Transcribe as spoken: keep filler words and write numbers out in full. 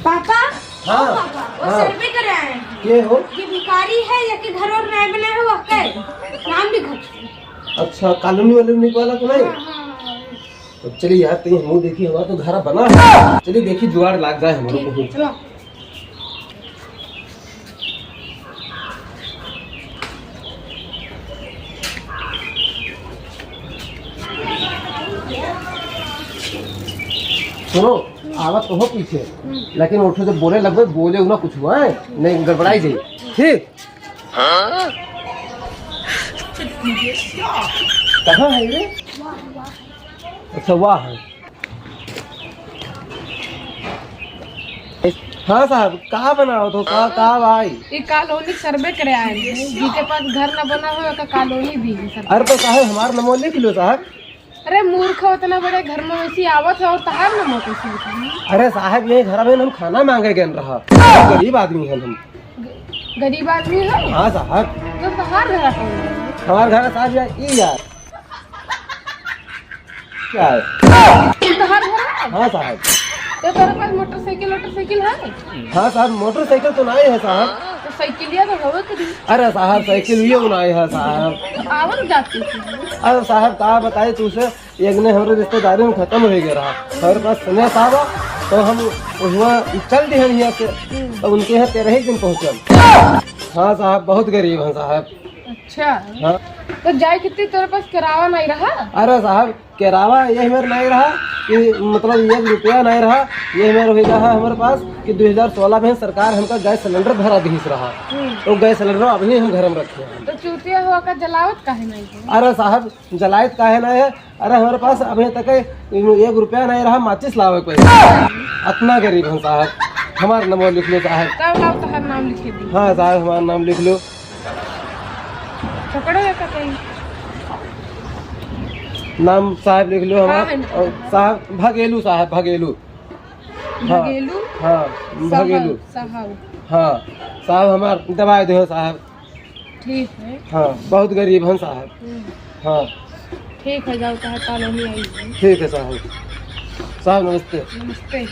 पापा, हाँ, ओ पापा, वो हाँ। सर्वे करे आए हैं। के हो? ये भिखारी है, या के घर और नए बने हो, वह के नाम लिखो। अच्छा, कॉलोनी वालोनी वाला तो नहीं? हाँ, हाँ, हाँ। तो चलिए यार, तनी हमहू देखी, हमारा तो घर बना है। चलिए देखी, जुगाड़ लाग जाए हमारे ठीक को। है, चलो। सुनो, आवत तो हो पीछे, हम्म। लेकिन उठो जब बोले लगबे, बोले ना कुछ हुआ है, नहीं गड़बड़ाई जाई। ठीक? कहाँ है रे? अच्छा, वाह है। हाँ साहब, का बनावत हो? का, का भाई? ये कॉलोनी सर्वे करे आए हैं। जिनके पास घर न बना हो, ओका कॉलोनी दी है सरकार। अरे तो साहब, हमार नमो लिख लो साहब। अरे मूर्ख, उतना बड़े घर में वैसी आवत है और तहार नमो कैसे लिखी? अरे साहब, ये घर में हम खाना मांगे गए रहा, गरीब आदमी हैं हम। ग-, गरीब आदमी है? हाँ साहब। तो तहार घर कौन है? हमार घर साहब यार, ई यार। क्या है? तहार घर है? हाँ साहब। तो तोरे पास मोटरसाइकिल, मोटरसाइकिल है? हाँ साहब, मोटरसाइकिल तो नहीं है साहब। तो साइकिलिया तो हवे करी। अरे साहब, साइकिल ये नहीं है साहब। तो आवत जाती थी। अरे साहब, का बताई तुझसे, एक ने हमरे रिश्तेदारी में खत्म हो गया रहा। हमारे पास सुने साहब, तो हम वहाँ चल दिए हैं यहाँ से। हम्म। तो उनके यहाँ तेरह ही दिन पहुँचल। हाँ साहब, बहुत गरीब हैं साहब। अच्छा। हाँ। तो जाए कितनी तोरे पास किराया नहीं रहा? अरे साहब, किराया ये हमारे नहीं रहा कि मतलब एक रुपया नहीं रहा। ये हमारे हो रहा हमारे पास कि दो हज़ार सोलह में सरकार हमका गैस सिलेंडर भरा दीस रहा। हम्म। तो गैस सिलेंडर अभी हम घर में रखे हैं। तो चूतिया हुआ का जलावत काहे नहीं है? अरे साहब, जलाइत काहे नहीं है? अरे हमारे पास अभी तक एक रुपया नहीं रहा माचिस लावे के पैसा। इतना गरीब हम साहब। हमार नमो लिख लो साहब। तब लाओ तोहर नाम लिखे दी। हाँ साहब, हमार नाम लिख लो। पकड़ो ये कतई। नाम साहब लिख लो हमार। हाँ, है। और साहब भगेलू, साहब भगेलू। हाँ, भगेलू? हाँ, साहब, भगेलू। साहब। हाँ, साहब हमार दवाई दो साहब। ठीक है। हाँ, बहुत गरीब हैं साहब। हम्म। हाँ। ठीक है, जाओ, चाहे कॉलोनी आई है। ठीक है साहब। साहब नमस्ते। नमस्ते।